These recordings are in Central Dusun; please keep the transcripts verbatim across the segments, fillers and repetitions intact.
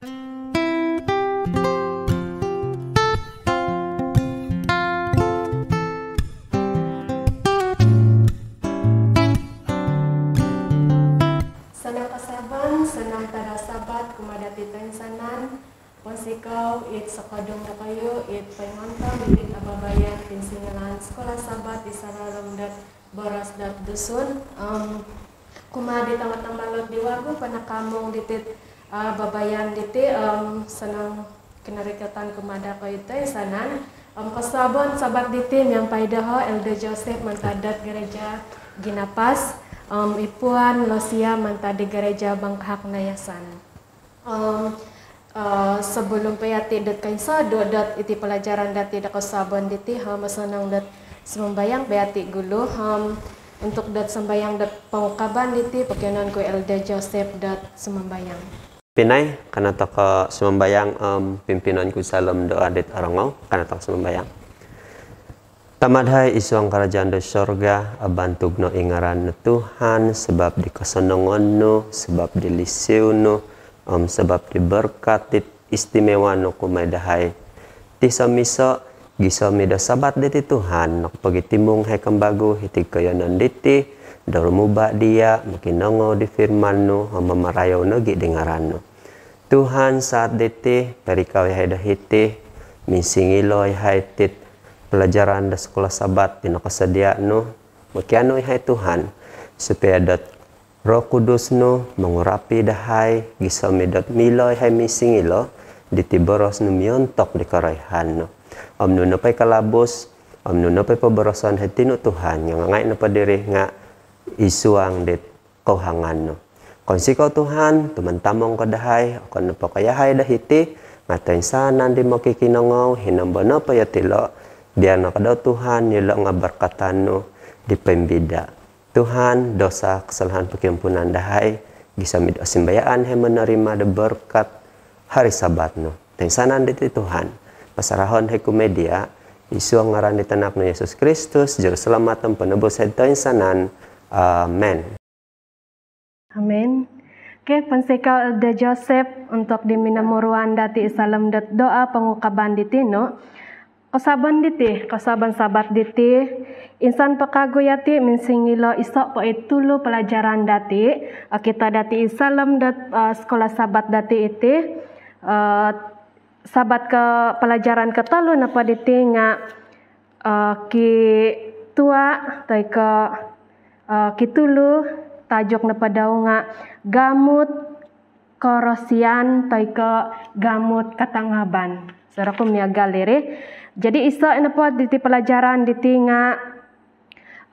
Sanang kosuabon, sanang tadau Sabat kumaa dati toinsanan. Pounsikou id sokodung dokoyu id poingontong diti abaabayan pinsingilaan Sekolah Sabat id saralom dot boros dot Dusun. Om kumaa di tama-tama lot di wagu panakamung diti, ah, abaabayan diti, om sanang kinorikatan kumaa dokoyu toinsanan. Om kosuabon Sabat diti miampai doho Elder Joseph mantad dot Gereja Ginapas, om i Puan Losia mantad di Gereja Bangkahak Nayasan. Om, eh, sebelum po yati dot koinsodu dot iti pelajaran dati do kosuabon diti, om, osonong dot sumambayang po yati gulu, om, untuk dot sambayang dot pongukaban diti, pokionuon ku Elder Joseph dot sumambayang. Pinai, kanou tokou sumambayang, om, pimpinon ku id saalom doa dit orongou, kanou tokou sumambayang. Tama dahai id suang karajaan do sorga, abantug no i ngaran nu Tuhan, sabab di kosonongon nu, sabab di lisi nu, om sabab di berkat dit istimewa nu kumaa dahai. Tiso-miso, gisom id Sabat diti Tuhan, nokopogitimung hai kembagu hiti koiyonon diti, do rumuba dia, mokinongou di firman nu, om mamarayou nogi di ngaran nu. Tuhan, saat diti, porikau yahai do hiti, minsingilo yahai dit pelajaran do Sekolah Sabat di nokosodia nu, mokianu yahai Tuhan, supaya dot Roh Kudus nu mengurapi dahai, gisom id dot milo yahai minsingilo diti boros nu miontok di korohian nu. Om nunu nopo i kalabus, om nunu nopo i poboroson hai tinu Tuhan, nga ngangai nopo diri nga id suang dit kouhangan nu. Kounsikou Tuhan, tumantamong ko dahai, okon nopo ko yahai do hiti, nga toinsanan di mokikinongou, hinombo nopo yotilo, biar no kadau Tuhan, yolo nga berkatan nu di pembida. Tuhan, dosa kesalahan pokiampunan dahai, gisom id osimbayaan hai menerima do berkat hari Sabat nu. Toinsanan diti Tuhan, pasarahon hai kumaa dia, id suang ngaran di Tanak nu Yesus Kristus, Juruselamat om Penebus hai toinsanan. Amen. Amin. Okey, pounsikou Elder Joseph untuk di minomuruan dati id saalom dot doa pongukaban di tinu. Kosuabon diti, kosuabon Sabat diti, insan po kagu yati minsingilo iso po i tulu pelajaran dati, okito dati id saalom dot, eh, Sekolah Sabat dati iti, eh, Sabat ko, pelajaran kotolu nopo diti nga, eh, kitua toi ko, eh, kitulu, tajuk nopo dau nga Gamut Korosian toi ko Gamut Katangaban. Saudaraku miagal diri. Jadi iso nopo diti pelajaran diti nga,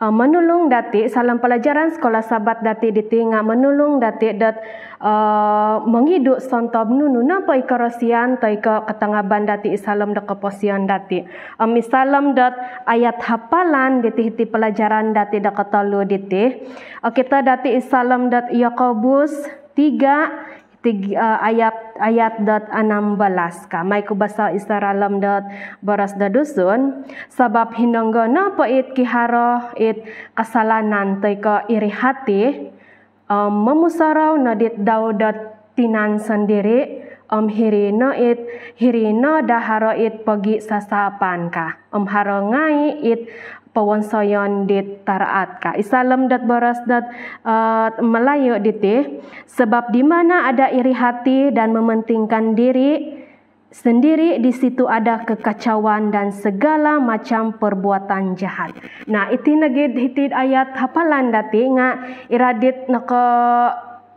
eh, monulung dati, saalom pelajaran Sekolah Sabat dati diti nga monulung dati dot, eh, mongidu sontob nunu nopo i korosian toi ko katangaban dati id saalom do koposion dati. Om id saalom dot ayat hafalan diti hiti pelajaran dati do kotolu diti. Okito dati id saalom dot Yakobus tiga, tig-, eh, ayat, ayat dot enam belas ka. Mai ku basao id saralom dot boros do Dusun, sabab hinonggo nopo it kiharo it kasalanan toi ko iri hati, om momusorou no dit dau dot tinan sondiri, om hiri no it, hiri no daa haro it pogisasaapan ka. Om haro ngai it powonsoyon dit taraat ka. Id saalom dot boros dot, eh, Melayu diti, sebab di mana ada iri hati dan mementingkan diri sendiri, di situ ada kekacauan dan segala macam perbuatan jahat. Nah, iti nogi hiti ayat hafalan dati nga irad dit noko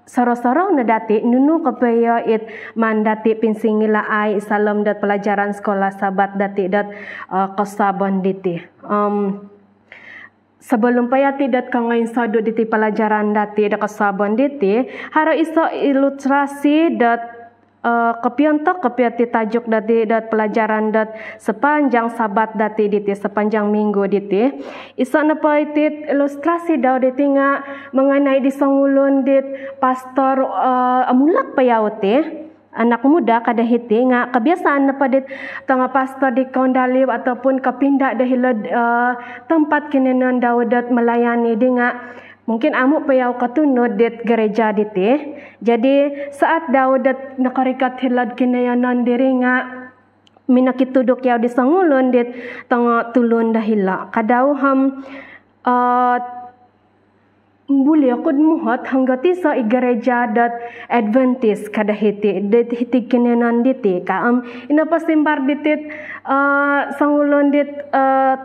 sorou-sorou no dati nunu kopio it maan dati pinsingilaai id saalom dot pelajaran Sekolah Sabat dati dot, eh, kosuabon diti. Om sebelum po yati dot kongoinsodu diti pelajaran dati dot kosuabon diti, haro iso ilustrasi dot, eh, kopiontok kopio ti tajuk dati dot pelajaran dot sepanjang Sabat dati diti, sepanjang minggu diti. Iso nopo iti ilustrasi dau diti nga mengenai di songulun dit pastor, eh, omulok po yau ti, anak muda ka do hiti, nga kebiasaan nopo dit tongo pastor di Kondaliu ataupun kopinda do hilo'd, eh, tempat kinoyonon dau dot melayani di nga Mungkin amu po yau kotunud dit gereja diti. Jadi, saat dau dot nokorikot hilo'd kinoyonon diri nga minokituduk yau di songulun dit tongo tulun do hilo. Ka dau om, eh, buli oku'd muhot honggo tiso i gereja dot Adventist ka do hiti, dit hiti kinoyonon diti ka. Om, ino po simbar ditit, eh, songulun dit, eh,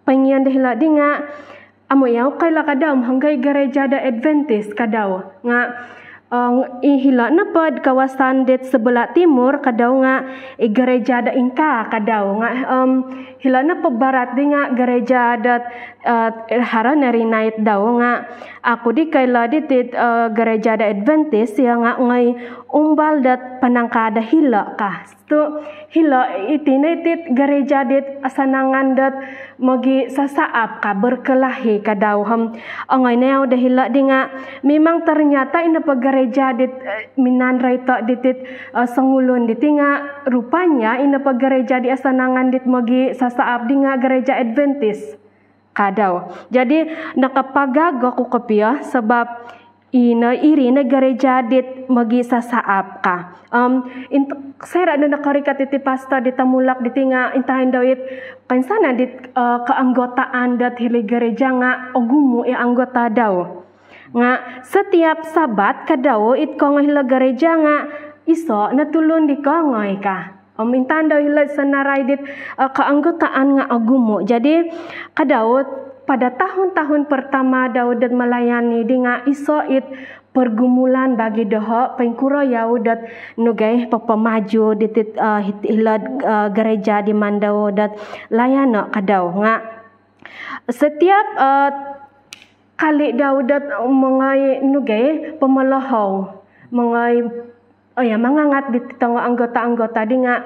poingion do hilo di nga, amu yau koilo ka dau om honggo i gereja do Adventist ka dau. Nga, eh, i hilo nopo'd kawasan dit sebelah timur ka dau nga i gereja do ingkaa ka dau. Nga, em, hilo nopo barat di nga gereja dot, eh, haro no rinait dau nga, au ku di koilo ditit, eh, gereja do Adventist, ya nga ongoi umbal dot panangkaa do hilo ka. Tu hilo iti no itit gereja dit asanangan dot mogisasaap ka, berkelahi ka dau. Om, ongoi no yau do hilo di nga, memang ternyata ino po gereja dit, eh, minaan roito ditit, eh, songulun diti nga rupanya ino po gereja di asanangan dit mogisasaap di nga gereja Adventist ka dau. Jadi, nakapagag oku kopio sabab ino, iri no gereja dit mogisasaap ka. Om, int-, soira do nokorikot iti pastor di tomulok diti nga intangai dau it koinsanan dit, eh, keanggotaan dot hilo gereja nga ogumu i anggota dau. Nga setiap Sabat ka dau it koongoi hilo gereja nga iso no tulun di koongoi ka. Om, intangai dau hilo senarai dit, eh, keanggotaan nga ogumu. Jadi, ka dau, pada tahun-tahun pertama dau dot melayani di nga iso it pergumulan bagi doho, poingkuro yau dot nogi popomaju ditit, eh, hit-, hilo'd, eh, gereja di maan dau dot layano ka dau. Nga setiap, eh, kali dau dot mongoi nogi pomolohou, mongoi, oh ya, mangangat dit tongo anggota-anggota di nga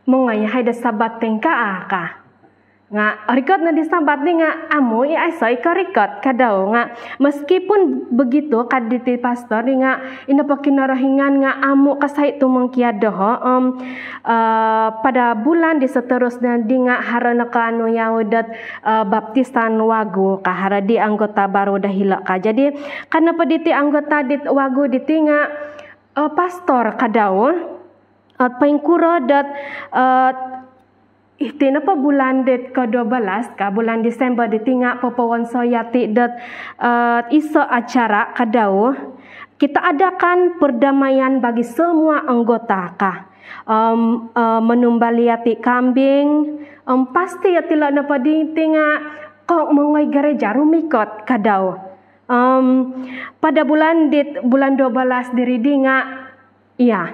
mongoi yahai do Sabat toingkaa ka. Nga orikot no di Sabat di nga amu i, aiso i korikot ka dau. Nga meskipun begitu ka diti pastor di nga ino po Kinorohingan nga amu kasai tumongkiad doho. Om, eh, pada bulan di seterusnya di nga haro no kaanu yau dot, eh, baptisan wagu ka, haro di anggota baru do hilo ka. Jadi, ka nopo diti anggota dit wagu diti nga, eh, pastor ka dau, eh, poingkuro dot, eh, iti nopo bulan dit kedua belas ka, bulan Disember diti nga popowonsoi yati dot, eh, iso acara ka dau. Kita adakan perdamaian bagi semua anggota ka. Om, eh, monumbal yati kambing, om, pasti yatilo nopo diti nga ko mongoi gereja, rumikot ka dau. Om, pada bulan dit, bulan dua belas diri di nga, iya,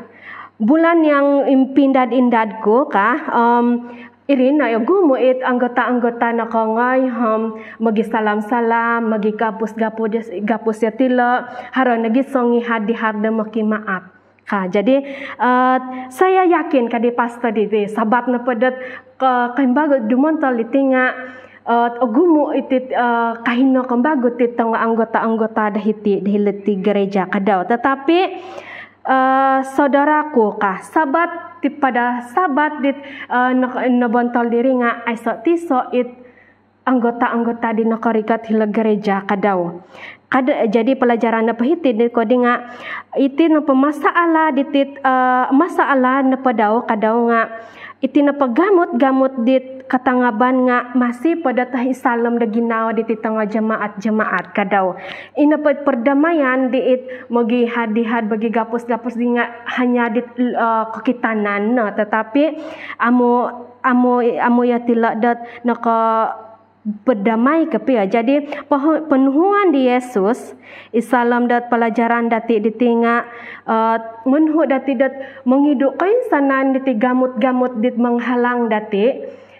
bulan yang impindad-indad ku ka, om, iri no ogumu it anggota-anggota nokoongoi, om, mogisalam-salam, mogigapus-gapus, gapus yatilo, haro nogi songihad-ihad do mokimaap ka. Jadi, eh, saya yakin ka di pastor diti, Sabat nopo dot ko-, koimbagu dumontol diti nga, eh, ogumu iti, eh, kahino koimbagu ti tongo anggota-anggota do hiti, do hilo ti gereja ka dau. Tetapi, eh, saudaraku ka, Sabat ti, pada Sabat dit, eh, no-, nobontol diri nga aiso tiso it anggota-anggota di nokorikot hilo gereja ka dau. Kada, jadi pelajaran nopo hiti di ko di nga, iti nopo masalah ditit, eh, masalah nopo dau ka dau nga, iti nopo gamut-gamut dit katangaban nga masih po do toh id saalom do ginawo diti tongo jemaat-jemaat ka dau. Ino po perdamaian di it mogihad-ihad, mogigapus-gapus di nga hanya dit, eh, kokitanan no, tetapi amu, amu, amu yatilo dot noko berdamai kopio. Jadi, pohu-, ponuhuan di Yesus id saalom dot pelajaran dati diti nga, eh, monuhu dati dot mongidu koinsanan diti gamut-gamut dit menghalang dati,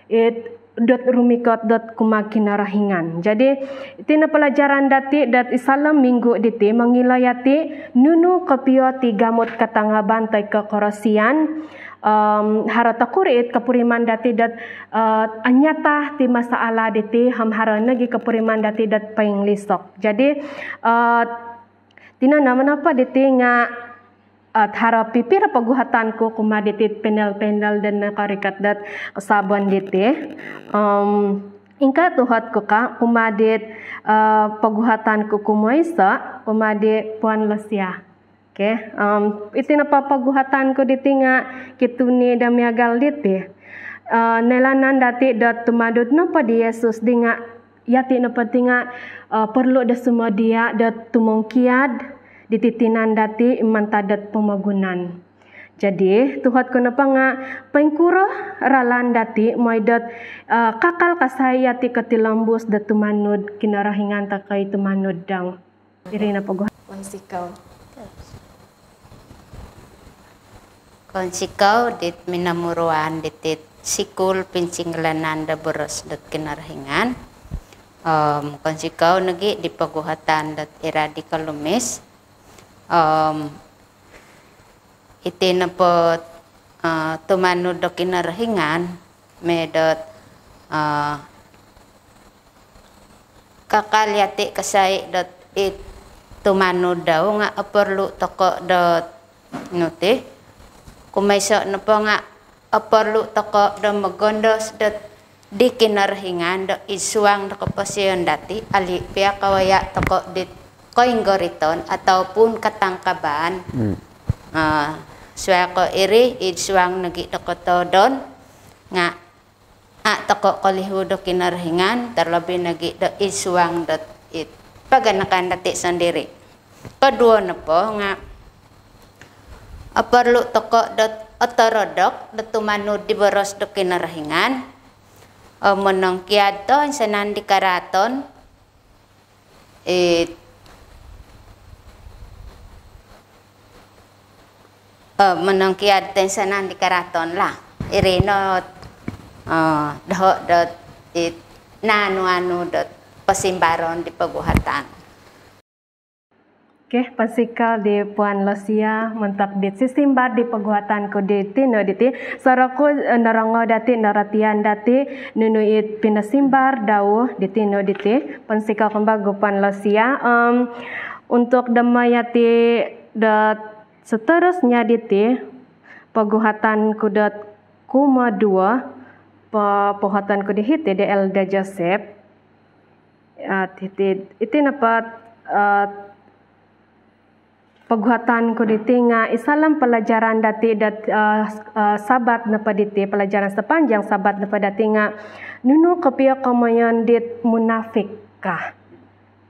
it, dot rumikot dot kumaa Kinorohingan. Jadi, iti no pelajaran dati dot id saalom minggu diti mongilo yati nunu kopio ti gamut katangaban toi ko korosian. Om, haro tokuri it kopuriman dati dot, eh, onyata ti masalah diti, om haro nogi kopuriman dati dot poinlisok. Jadi, eh, tina nama napa diti nga, eh, haro pipiro poguhatan ku kumaa diti panel-panel do nokorikot dot kosuabon diti. Om, Ingkaa tuhot ku ka kumaa dit, eh, poguhatan ku kumoiso, kumaa di Puan Lucia. Okey, em, iti nopo poguhatan ku diti nga kituni do miagal diti. Eh, noilaan dati dot tumanud nopo di Yesus di nga yati nopo ti nga, eh, perlu do sumodia dot tumongkiad diti tinan dati mantad dot pomogunan. Jadi, tuhot ku nopo nga poingkuro ralan dati mooi dot, eh, kakal kasai yati kotilombus dot tumanud Kinorohingan toi ko i tumanud dau. Iri no poguhatan. Kounsikou. Kounsikou dit minomuruan diti sikul pinsingilaan do boros dot Kinorohingan. Om, kounsikou nogi di poguhatan dot irad di kolumis. Om, iti nopo, eh, tumanud do Kinorohingan, mooi dot, eh, kakal yati kasai dot i tumanud dau nga oporlu toko dot nuti. Kumoiso nopo nga oporlu toko do mogondos dot di Kinorohingan do id suang do koposion dati, ali pia kawaya toko dit koinggoriton ataupun katangkaban. Hmm. Ah, suai ko iri, id suang nogi do kotodon, nga a toko kolihu do Kinorohingan, terlebih nogi do id suang dot it paganakan dati sendiri. Kedua nopo nga, eh, perlu toko dot otorodok do tumanud di boros do Kinorohingan. Eh, monongkiad toinsanan di karaatan, it, eh, monongkiad toinsanan di karaatan lah. Iri no, eh, doho dot it naanu-anu dot posimbaron di poguhatan. Okey, pounsikou di Puan Lucia montok di sisimbar di poguhatan ku di tinu diti. Soroku, eh, norongou dati, norotian dati nunu it pinosimbar dau di tinu diti. Pounsikou kembagu Puan Lucia. Em, untuk demo yati dot seterusnya diti, poguhatan ku dot kumoduo, po-, poguhatan ku di hiti di Elder Joseph. Ah, titi, iti nopo, ah, poguhatan ku diti nga id saalom pelajaran dati dot, ah, ah, Sabat nopo diti, pelajaran sepanjang Sabat nopo dati nga nunu kopio komoyon dit munafik ka.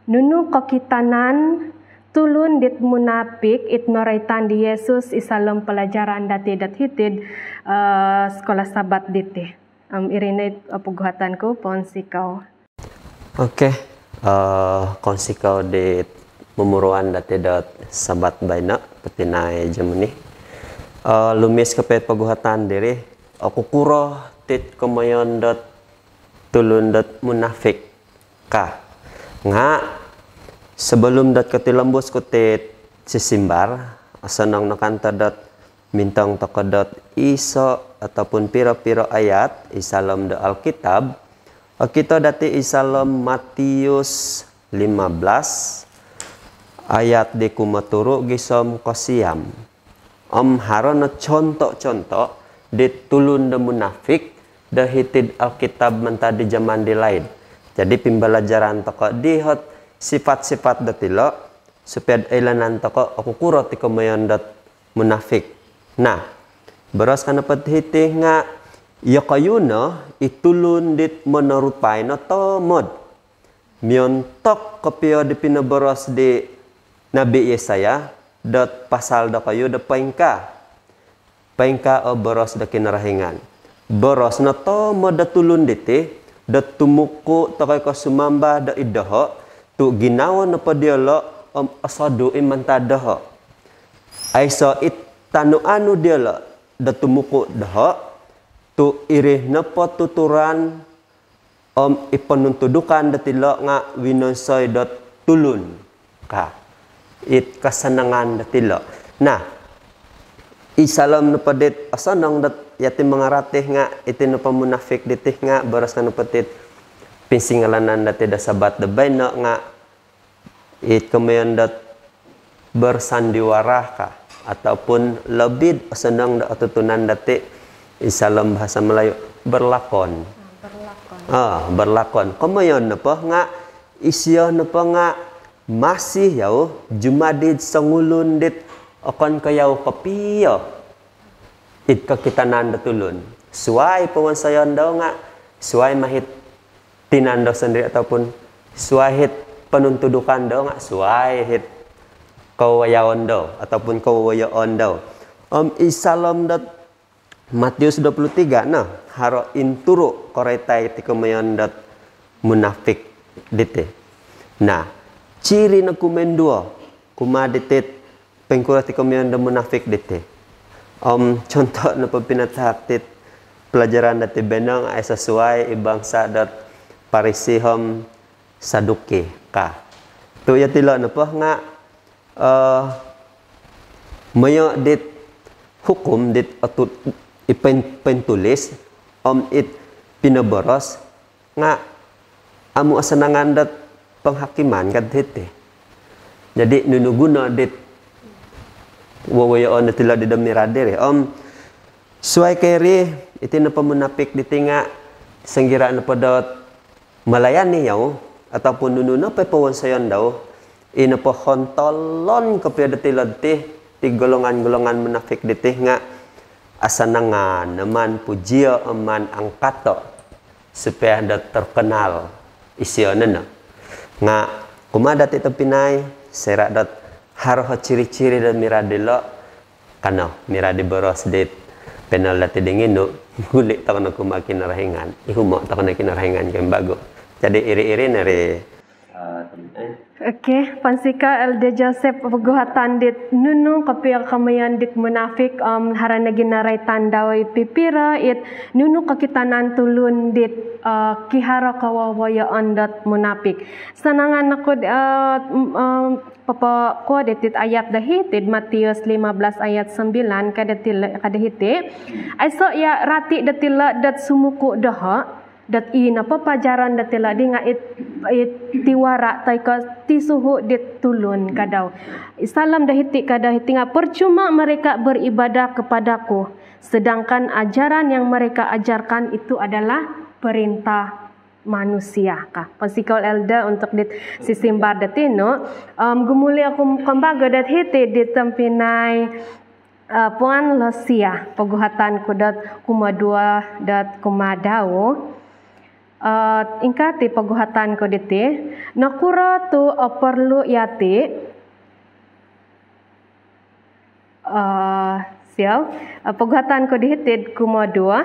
Nunu kokitanan tulun dit munafik it noroitan di Yesus id saalom pelajaran dati dot hiti id, ah, sekolah Sabat diti. Em, iri no it, ah, poguhatan ku, pounsikou. Okey, eh, kounsikou di momuruan dati dot Sabat baino, tobpinai Jemuni. Eh, lumis kopio poguhatan diri, okukuro tit komoyon dot tulun dot munafik ka. Nga, sebelum dot kotilombus ku tit sisimbar, osonong no kanto dot mintong toko dot iso ataupun piro-piro ayat id saalom do Alkitab. Okito dati id saalom Matius lima belas ayat di kumoturu gisom kosiam. Om haro no contoh-contoh di tulun do munafik do hiti id Alkitab mantad di zaman di laid. Jadi, pimbalajaran toko di hot sifat-sifat dotilo, supaya oilaan toko okukuro ti komoyon dot munafik. Nah, boros ka nopo hiti nga, iyokoyu no i tulun dit monorupai no tomod. Miontok kopio di pinoboros di Nabi Yesaya dot pasal dokoyu do poingkaa. Poingkaa o boros do Kinorohingan. Boros no tomod do tulun diti, do tumuku toi ko sumamba do id doho, tu ginawo nopo diolo om osodu i mantad doho. Aiso it taanu-anu diolo do tumuku doho, tu iri nopo tuturan om i ponuntudukan dotilo nga winonsoi dot tulun ka. It kasanangan dotilo. Nah, id saalom nopo dit osonong dot yati mangarati nga iti nopo munafik diti nga boros ka nopo tit pinsingilaan dati do Sabat do baino nga it komoyon dot bersandiwara ka, ataupun lebih osonong do otutunan dati id saalom bahasa Melayu, berlakon. Ah, berlakon. Ah, berlakon. Komoyon nopo nga isio nopo nga masih yau jumadid songulun dit okon ko yau kopio id kokitanan do tulun. Suai powonsoyon dau nga suai ma it tinan dau sendiri ataupun suai it ponuntudukan dau nga suai it kowoyoon dau ataupun kowoyoon dau. Om id saalom dot Matius dua puluh tiga no, haro inturu koroitai ti komoyon dot munafik diti. Nah, ciri no kumoinduo kumaa diti, poingkuro ti komoyon do munafik diti. Om contoh nopo pinatahak dit pelajaran dati baino nga aiso suai i bangsa dot Parisi om Saduki ka. Tu yatilo nopo nga, eh, moyo dit hukum dit otut i poin-, pointulis om it pinoboros nga amu asanangan dot penghakiman kad hiti. Jadi nunu guno dit wowoyoon dot ilo di do mirad diri. Om suai ko iri, iti nopo munafik diti nga songkira nopo dot melayani yau ataupun nunu nopo i powonsoyon dau, i nopo hontolon kopio dot ilo diti, ti golongan-golongan munafik diti nga asanangan no maan pujio om maan angkato supaya dot terkenal isio nono. Nga kumaa dati tobpinai, soira dot haro o ciri-ciri dot mirad dilo, kano mirad di boros dit panel dati dinginu, guli tokou no kumaa Kinorohingan, ihumo tokou no Kinorohingan kembagu. Jadi iri-iri no ri. Okey, pounsikou Elder Joseph poguhatan dit nunu kopio komoyon dit munafik, om haro nogi noroitan dau i pipiro it nunu kokitanan tulun dit, eh, kiharo kowowoyoon dot munafik. Asanangan oku, eh, m-, eh, popokuo diti ayat do hiti id Matius lima belas ayat sembilan, ka diti, ka do hiti. Aiso yau rati dot ilo dot sumuku doho, dot i nopo pajaran dot ilo di nga it, it tiwara toi ko tisuhu dit tulun, ka dau. Id saalom do hiti, ka do hiti nga, percuma mereka beribadah kepada-Ku, sedangkan ajaran yang mereka ajarkan itu adalah perintah manusia ka. Pounsikou Elder untuk dit sisimbar dot tinu. Om gumuli oku kembagu dot hiti di tobpinai, eh, Puan Lucia, poguhatan ku dot kumoduo dot kumaa dau. Eh, ingkaa ti poguhatan ku diti, nokuro tu oporlu yati, eh, siou, eh, poguhatan ku di hiti id kumoduo,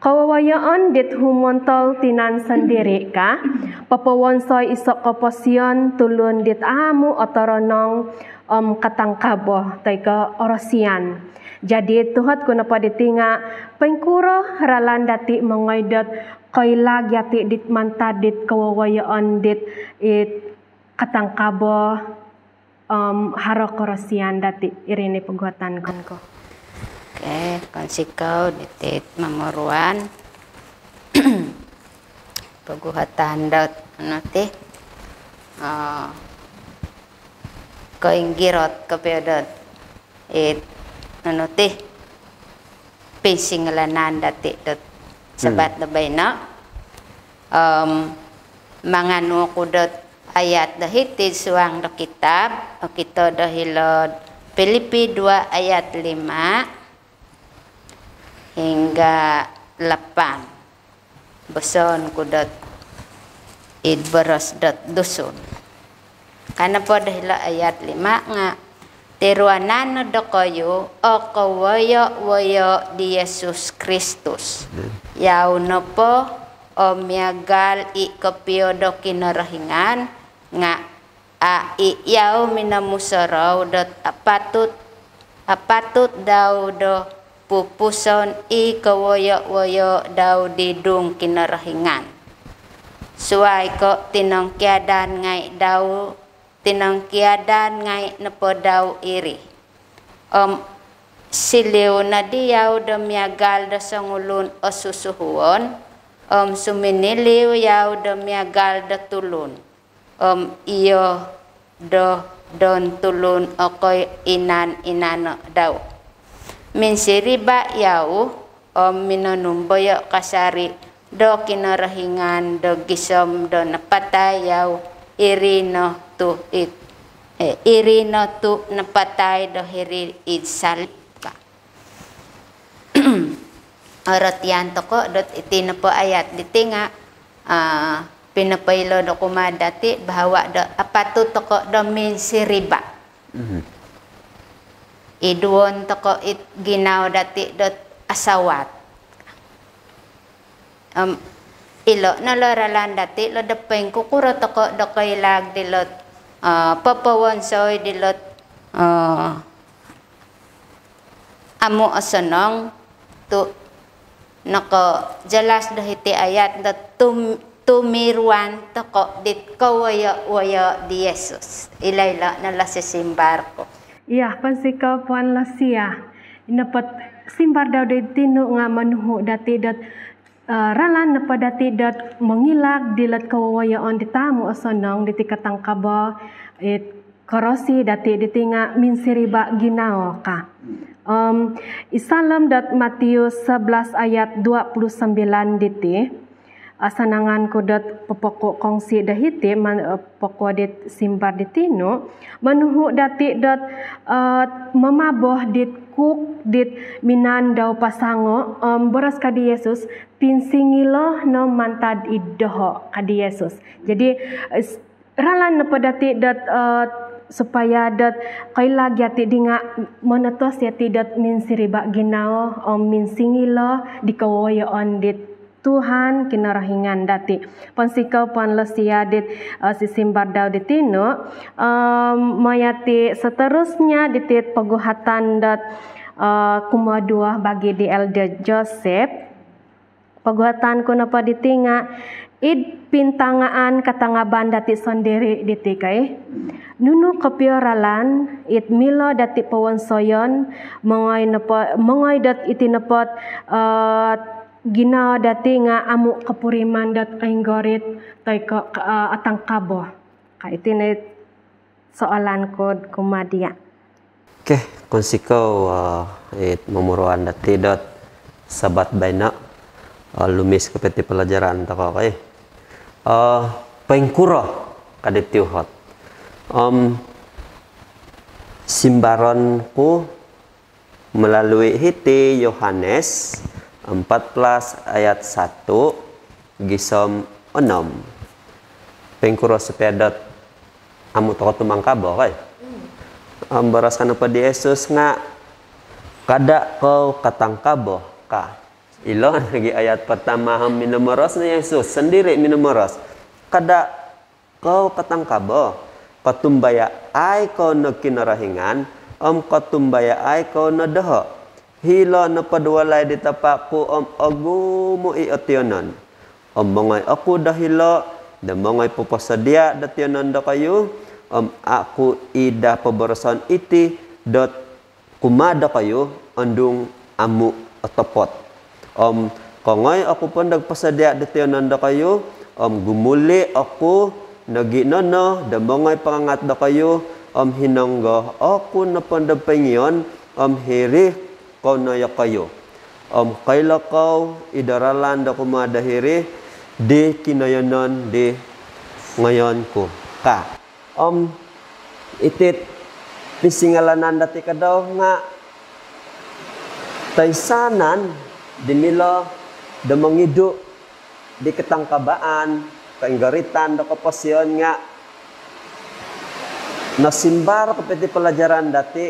kowowoyoon dit humontol tinan sondiri ka, popowonsoi iso koposion tulun dit amu otoronong om katangkabo toi ko orosian. Jadi tuhot ku nopo diti nga, poingkuro ralan dati mongoi dot koilag yati dit mantad dit kowowoyoon dit it katangkabo om haro korosian dati, iri no poguhatan ku. Okey, pounsikou diti momuruan. Poguhatan dot, anu ti, ah, koinggirot kopio dot it, anu ti, pinsingilaan dati dot Sabat do baino. Om manganu oku dot ayat do hiti id suang do kitab, okito do hilo'd Pilipi dua ayat lima hingga lapan. Bosoon ku dot id boros dot Dusun. Ka nopo do hilo ayat lima nga, tiruanan no dokoyu o kowoyo-woyo di Yesus Kristus. Yau nopo o miagal i kopio do Kinorohingan nga a i yau minomusorou dot apatut, apatut dau do pupuson i kowoyo-woyo dau di dung Kinorohingan. Suai ko tinongkiadan ngai dau, tinongkiadan ngai nopo dau iri. Om siliu nodi yau do miagal do songulun o susuhuon, om suminiliu yau do miagal do tulun. Om iyo do don tulun o koinan-inano dau. Minsiriba yau om minonumboyo kasari do Kinorohingan do gisom do napatai yau, iri no tu it, eh, iri no tu napatai do hiri id salib ka. Orotian toko dot iti nopo ayat diti nga, ah, pinopoilo do kumaa dati bahawa do apatut toko do minsiriba. Mhm. Iduon toko it ginawo dati dot asawat. Om ilo no lo ralan dati lo do poingkukuro toko do koilag dilot, ah, popowonsoi dilot, ah, amu osonong tu nokojelas do hiti ayat do tum-, tumiruan toko dit kowoyo-woyo di Yesus. Ilo-ilo no lo sisimbar ku. Iya, pounsikou Puan Lucia. Ino po simbar dau di tinu nga monuhu dati dot, eh, ralan nopo dati dot mongilag dilot kowowoyoon di amu osonong diti katangkabo, it korosi dati diti nga minsiriba ginawo ka. Om, id saalom dot Matius sebelas ayat dua puluh sembilan diti, ah, asanangan ku dot popoku kongsi do hiti, man-, eh, poku dit simbar di tinu, monuhu dati dot, eh, mamabo dit kuk dit minaan dau pasango, om boros ka di Yesus, "Pinsingilo no mantad id doho," ka di Yesus. Jadi, eh, s-, ralan nopo dati dot, eh, supaya dot koilag yati di nga monotos yati dot minsiriba ginawo, om minsingilo di kowoyoon dit Tuhan Kinorohingan dati. Pounsikou Puan Lucia dit, eh, sisimbar dau di tinu. Om, maya ti seterusnya diti poguhatan dot, eh, kumoduo bagi di Elder Joseph. Poguhatan ku nopo diti nga, id pintangaan katangaban dati sondiri diti kai. Nunu kopio ralan it milo dati powonsoyon, mongoi nopo, mongoi dot iti nopot, eh, ginawo dati nga amu kopuriman dot oinggorit toi ko, eh, atangkabo. Ka iti no it soalan ku kumaa dia. Okey, pounsikou, eh, it momuruan dati dot Sabat baino, eh, lumis kopio ti pelajaran toko kai. Eh, poingkuro ka dit tiuhot. Om, simbaron ku melalui hiti Yohanes empat belas ayat satu gisom onom. Poingkuro supaya dot amu toko tumangkabo kai. Om, boros ka nopo di Yesus nga, "Kada kou katangkabo," ka. Ilo nogi ayat pertama om minomoros no Yesus sondiri minomoros. "Kada kou katangkabo, kotumbayaai kou no Kinorohingan, om kotumbayaai kou no doho. Hilo nopo do walai di Tapa ku om ogumu i otiyonon. Om mongoi oku do hilo, do mongoi poposodia do tiyonon dokoyu, om au ku i daa poboroson iti dot kumaa dokoyu ondung amu otopot. Om kongoi oku pondog posodia do tiyonon dokoyu, om gumuli oku nogi nono do mongoi pangangat dokoyu, om hinonggo oku no pondog poingion, om hiri kou no yokoyu. Om koilo kou i do ralan do kumaa do hiri di kinoyonon di ngoyon ku," ka. Om, iti it pisingilaan dati ka dau nga toinsanan di milo do mongidu di katangkabaan, koinggoritan do koposion nga nosimbar kopio ti pelajaran dati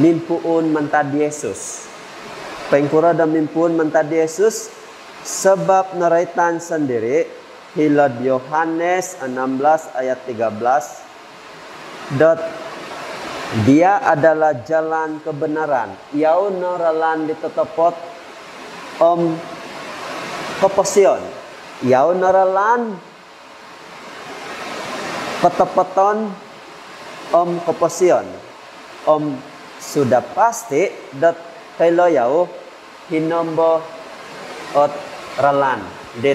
mimpuun mantad Yesus. Poingkuro do mimpuun mantad Yesus? Sabab noroitan sondiri hilo'd Yohanes enam belas ayat tiga belas dot, "Dia adalah jalan kebenaran." Yau no ralan di totopot om koposion. Yau no ralan, kotopoton om koposion. Om sudah pasti dot koilo yau hinombo ot ralan dit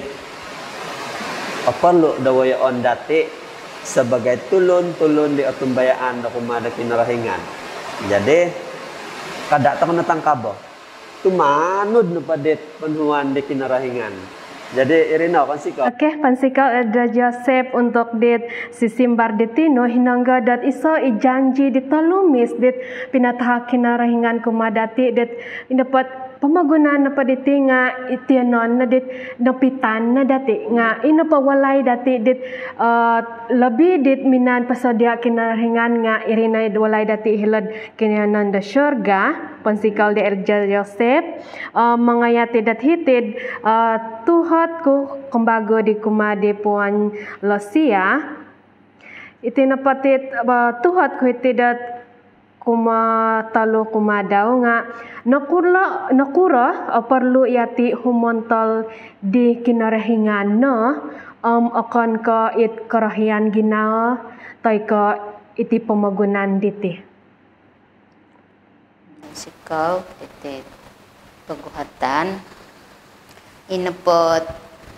oporlu do woyoon dati sebagai tulun-tulun di otumbayaan do kumaa do Kinorohingan. Jadi, kada toko no tangkabo. tumanud nopo dit ponuhuan di Kinorohingan. Jadi iri no, pounsikou. Okey, pounsikou Elder Joseph ontok dit sisimbar diti no, hinonggo dot iso i janji dit olumis dit pinatahak Kinorohingan kumaa dati dit i nopo pomogunan nopo diti nga itionon no dit nopitan no dati nga i nopo walai dati dit, eh, lobi dit minaan posodia Kinorohingan nga iri no i walai dati hilo'd kinoyonon do syurga. Pounsikou di Elder Joseph, eh, mongoi yati dot hiti'd, eh, tuhot ku kembagu di kumaa di Puan Lucia. Iti nopo ti, eh, tuhot ku hiti dot kumaa tolu kumaa dau nga nokuro, nokuro, eh, perlu yati humontol di Kinorohingan no, om okon ko it korohian ginawo toi ko iti pomogunan diti. Pounsikou iti poguhatan. I nopo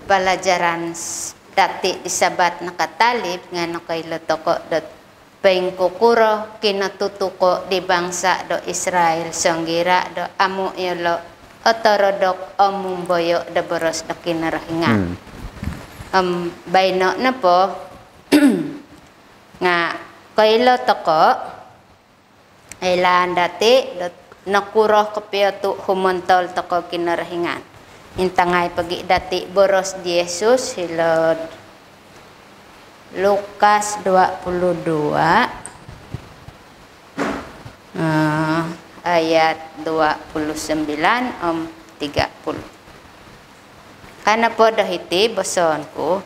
pelajaran s-, dati di Sabat nakatalib nga nokoilo tokou dot poingkukuro kinotutuko di bangsa do Israel songgira do amu yolo otorodok om mumboyo do boros do Kinorohingan. Hmm. Om baino nopo nga koilo tokou oilaan dati dot nokuro kopio tu humontol tokou Kinorohingan. Intangai pogi dati boros di Yesus hilo'd Lukas dua puluh dua, eh, ayat dua puluh sembilan om tiga puluh. Ka nopo do hiti, boson ku,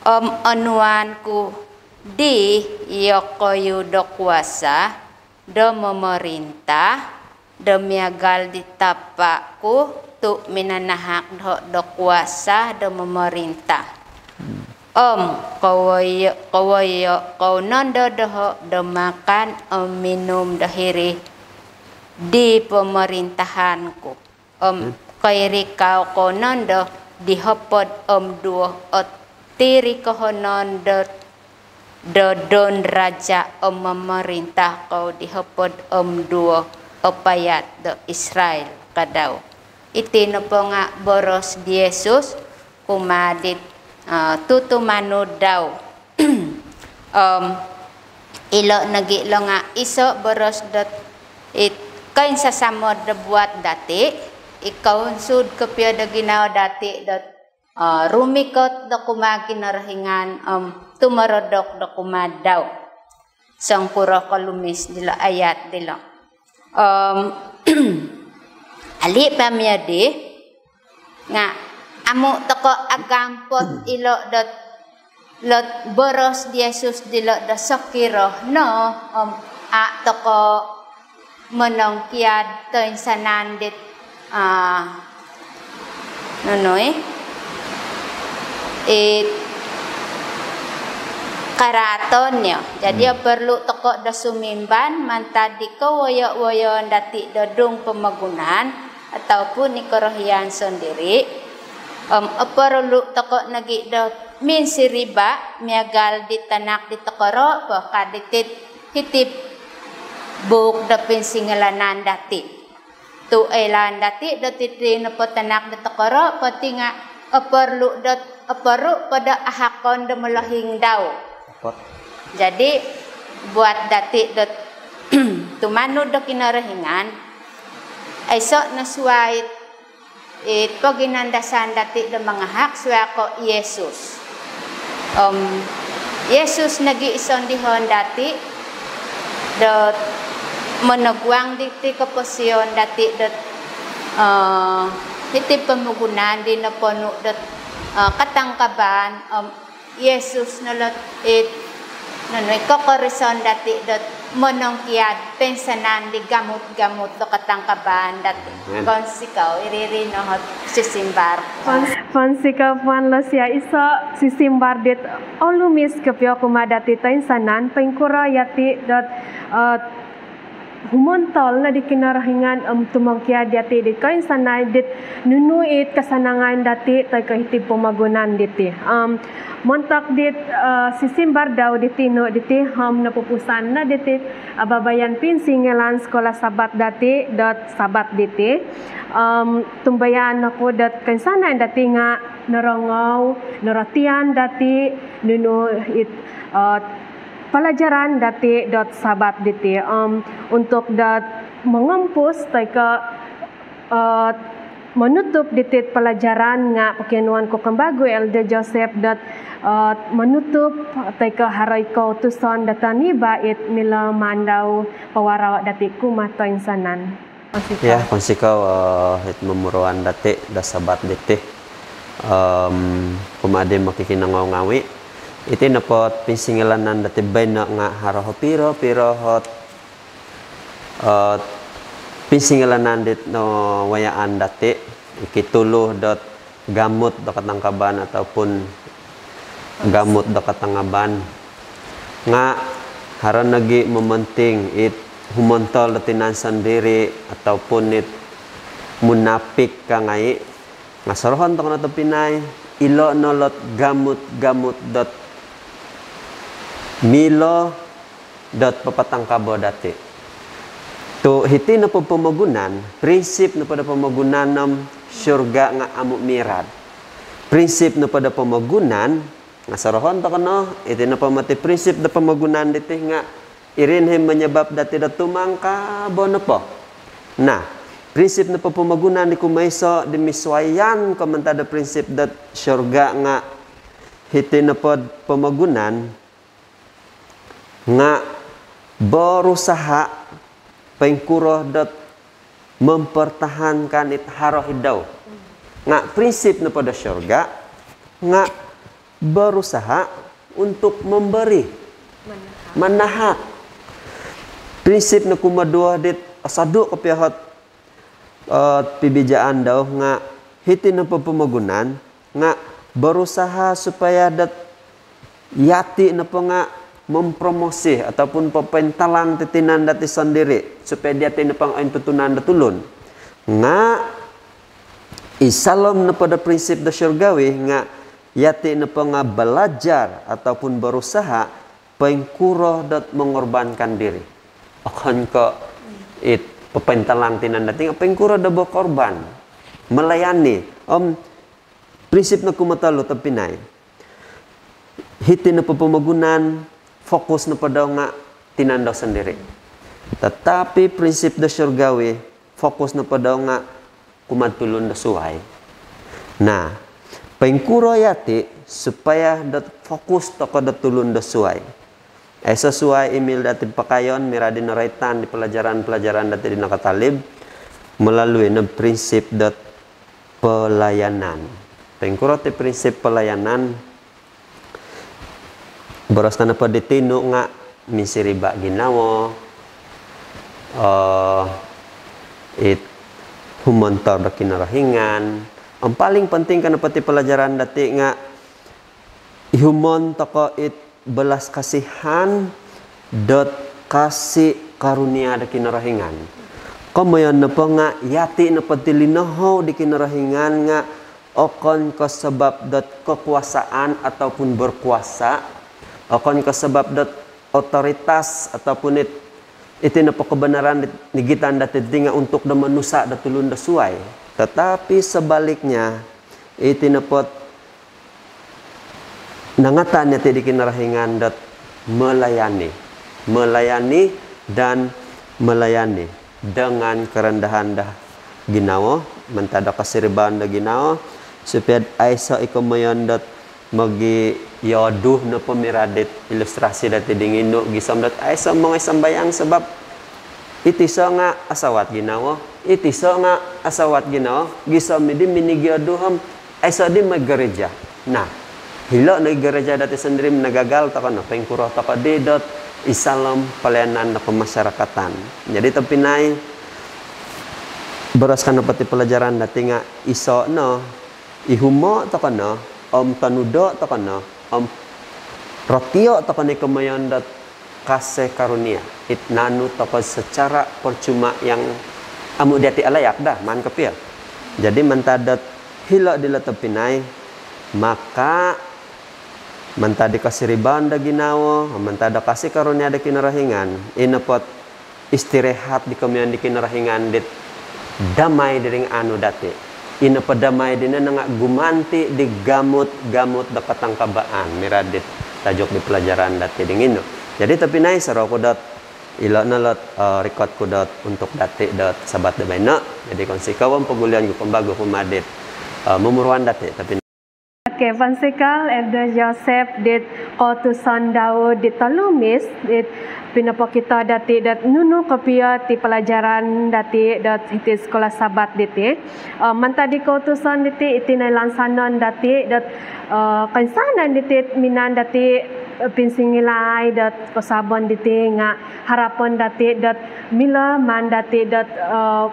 om onuan ku di iyokoyu do kuasa do momorintah do miagal di Tapa ku tu minanahak doho do kuasa do momorintah. Hmm. Om kowoyo, kowoyo kou nondo doho do makan om minum do hiri di pomorintahan ku. Om, hmm, koirikau kou nondo di hopod om duo o tirikohonon do, do don raja om momorintah kou di hopod om duo o payat do Israel, ka dau. Iti nopo nga boros di Yesus kumaa dit, eh, tutumanud dau. Om ilo nogi lo nga iso boros dot it koinsasamod do buat dati, i kounsud kopio do ginawo dati dot, eh, rumikot do kumaa Kinorohingan om tumorodok do kumaa dau. Songkuro kolumis dilo ayat dilo. Om ali po miadi nga amu tokou agampot ilo dot, lot boros di Yesus dilo do sokiro no, om a tokou monongkiad toinsanan dit, ah, nunu i, it karaaton yo. Jadi, hmm, perlu tokou do sumimban mantad di kowoyo-woyoon dati do dung pomogunan ataupun i korohian sondiri. Om perlu tokou nogi do minsiriba miagal di tanak di tokoro po, ka diti hiti buuk do pinsingilaan dati. Tu oilaan dati dot iti nopo tanak do tokoro po ti nga oporlu dot, oporlu po do ahakon do molohing dau. Tepat. Jadi, buat dati dot tumanud do Kinorohingan, aiso no suai it poginandasan dati do mangahak suai ko Yesus. Om Yesus nogi i sondihon dati dot monoguang diti koposion dati dot, eh, hiti pomogunan di noponu dot, eh, katangkaban, om Yesus no lot it, nunu i, kokorison dati dot monongkiad toinsanan di gamut-gamut do katangkaban dati. Amen. Pounsikou, iri-iri no ot sisimbar. Poun-, pounsikou Puan Lucia, iso sisimbar dit olumis kopio kumaa dati toinsanan, poingkuro yati dot, eh, humontol no di Kinorohingan om tumongkiad yati di koinsanai dit nunu it kasanangan dati toi ko hiti'd pomogunan diti. Om montok dit, eh, sisimbar dau di tinu diti om nopupusan no diti, eh, abaabayan pinsingilaan Sekolah Sabat dati dot Sabat diti. Om tumbayaan oku dot koinsanai dati nga norongou, norotian dati nunu it, eh, pelajaran dati dot Sabat diti. Om untuk dot mongompus toi ko, eh, monutup diti pelajaran nga pokionuon ku kembagu Elder Joseph dot, eh, monutup toi ko haro i koutusan dot toniba it milo mandau pawarau dati kumaa toinsanan. Pounsikou. Ya, pounsikou, eh, it momuruan dati do Sabat diti. Om kumaa di mokikinongou ngawi. Iti nopo pinsingilaan dati baino nga haro o piro-piro ot, eh, pinsingilaan dit nawayaan dati. Ikitulu dot gamut do katangkaban ataupun gamut do katangaban. Nga haro nogi momonting it humontol do tinan sondiri ataupun it munafik ka ngai. Nga sorohon tokou no tobpinai, ilo no lot gamut-gamut dot milo dot papatangkabo dati. Tu hiti nopo pomogunan, prinsip nopo do pomogunan om syurga nga amu mirad. Prinsip nopo do pomogunan, nga sorohon tokou no, iti nopo moti prinsip do pomogunan diti nga iri no i menyebab dati do tumangkabo nopo. Nah, prinsip nopo pomogunan di kumoiso di misuayan ko mantad do prinsip dot syurga nga hiti nopo pomogunan nga berusaha poingkuro dot mempertahankan it haro id dau. Nga prinsip nopo do syurga nga berusaha untuk memberi. Manahak. Manahak. Prinsip no kumoduo dit osodu kopio ot, eh, pibijaan dau nga hiti nopo pomogunan nga berusaha supaya dot yati nopo nga mempromosi ataupun popointalang ti tinan dati sondiri supaya yati nopo nga ointutunan do tulun. Nga id saalom nopo do prinsip do syurgawi nga yati nopo nga belajar ataupun berusaha poingkuro dot mengorbankan diri. Okon ko it popointalang tinan dati nga poingkuro do berkorban, melayani. Om prinsip no kumotolu tobpinai. Hiti nopo pomogunan, fokus nopo dau nga tinan dau sondiri. Tetapi prinsip do syurgawi, fokus nopo dau nga kumaa tulun do suai. Nah, poingkuro yati supaya dot fokus tokou do tulun do suai. Aiso suai i milo dati pakayon, mirad di noroitan di pelajaran-pelajaran dati di nakatalib, melalui no prinsip dot pelayanan. Poingkuro ti prinsip pelayanan, boros ko nopo di tinu nga minsiriba ginawo, eh, it humontol do Kinorohingan. Om paling penting ko nopo ti pelajaran dati nga ihumon tokou it belas kasihan dot kasih karunia do Kinorohingan. Komoyon nopo nga yati nopo ti linohou di Kinorohingan nga okon ko sebab dot kekuasaan ataupun berkuasa, okon ko sebab dot otoritas ataupun it, iti nopo kebenaran di nigitan dati diti nga untuk do monusa do tulun do suai. Tetapi sebaliknya, iti nopo nangatan yati di Kinorohingan dot melayani. Melayani dan melayani dengan kerendahan do ginawo, mantad do kosiribaan do ginawo, supaya aiso i komoyon dot mogiodu nopo mirad dit ilustrasi dati di nginu gisom dot aiso mongoi sambayang sebab it iso nga asawat ginawo, it iso nga asawat ginawo, gisom di minigiodu om aiso di moi gereja. Nah, hilo no i gereja dati sondiri minagagal tokou no, poingkuro tokou di dot id saalom pelayanan do kemasyarakatan. Jadi tobpinai, boros ko nopo ti pelajaran dati nga iso no, ihumo tokou no, om tonudo tokou no, om rotio tokou no i komoyon dot kasih karunia. It naanu tokou secara percuma yang amu dati alayak dah, maan kopio. Jadi mantad dot hilo dilo tobpinai, maka mantad di kosiribaan do ginawo, mantad do kasih karunia do Kinorohingan, i nopo ot istirahat di komoyon di Kinorohingan dit damai diri nga aanu dati. I nopo damai dino nga gumanti di gamut-gamut do katangkabaan, mirad dit tajuk di pelajaran dati dingino. Jadi tobpinai, sorou ku dot ilo no lot, eh, rikot ku dot untuk dati dot Sabat do baino. Jadi kounsikou om pogulion ku kembagu kumaa dit, eh, momuruan dati, tobpinai. Okey, pounsikou Elder Joseph dit kootuson dau dit tolumis dit pinopokito dati dot nunu kopio ti pelajaran dati dot hiti Sekolah Sabat diti. Eh, mantad di kootuson diti, iti no i lansanon dati dot, eh, koinsanan diti minaan dati, eh, pinsingilaai dot kosuabon diti nga harapon dati dot milo maan dati dot, eh,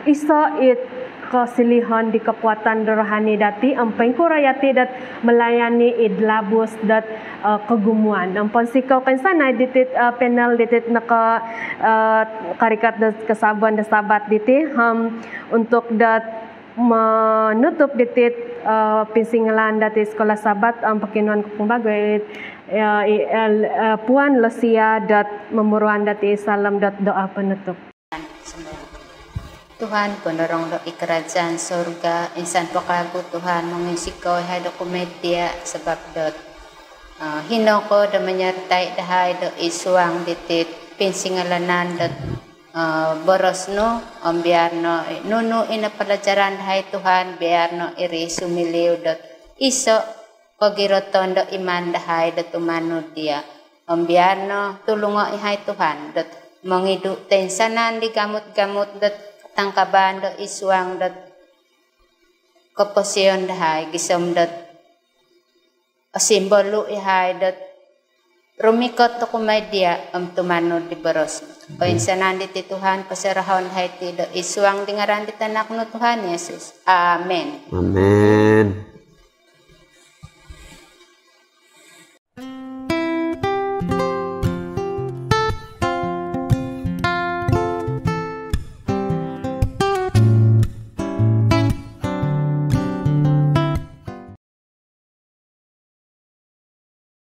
iso it kosilihon di kekuatan rohani dati om poingkuro yati dot melayani id labus dot, eh, kogumuan. Om pounsikou koinsanai ditit, eh, panel ditit noko, eh, korikot do kosuabon do Sabat diti. Om untuk dot menutup ditit, eh, pinsingilaan dati Sekolah Sabat, om pokionuon ku kembagu, eh, i, eh, Puan Lucia dot momuruan dati id saalom dot doa penutup. Tuhan, ponorong do id kerajaan sorga, insan po kawagu Tuhan, mongunsikou yahai do kumaa dia sabab dot, eh, hino ko do menyertai dahai do id suang ditit pinsingilaan dot, eh, boros nu, om biar no nunu i napalajaran dahai Tuhan, biar no iri sumiliu dot iso kogiroton do iman dahai do tumanud dia. Om biar no tulungo yahai Tuhan dot mongidu toinsanan di gamut-gamut dot katangkabaan do id suang dot koposion dahai, gisom dot osimbolu yahai dot rumikot do kumaa dia om tumanud di boros. Koinsanan diti Tuhan, posorahon yahai ti do id suang di ngaran di Tanak nu Tuhan Yesus. Amen. Amen.